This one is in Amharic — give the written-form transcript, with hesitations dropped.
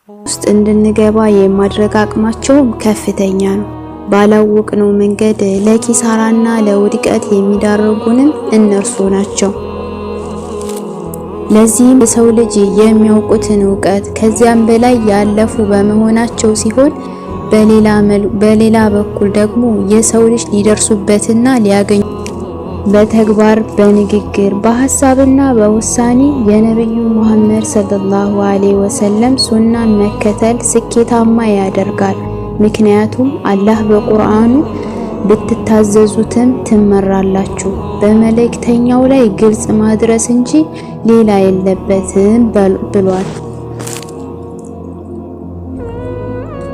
ውስጥ እንድንገባ የማድረግ አቅማቸውም ከፍተኛ ነው። ባላወቅነው መንገድ ለኪሳራና ለውድቀት የሚዳርጉንም እነርሱ ናቸው። ለዚህም የሰው ልጅ የሚያውቁትን እውቀት ከዚያም በላይ ያለፉ በመሆናቸው ሲሆን፣ በሌላ በኩል ደግሞ የሰው ልጅ ሊደርሱበትና ሊያገኙ በተግባር፣ በንግግር፣ በሐሳብና በውሳኔ የነብዩ መሐመድ ሰለላሁ ዐለይሂ ወሰለም ሱናን መከተል ስኬታማ ያደርጋል። ምክንያቱም አላህ በቁርአኑ ብትታዘዙትም ትመራላችሁ፣ በመልእክተኛው ላይ ግልጽ ማድረስ እንጂ ሌላ የለበትም ብሏል።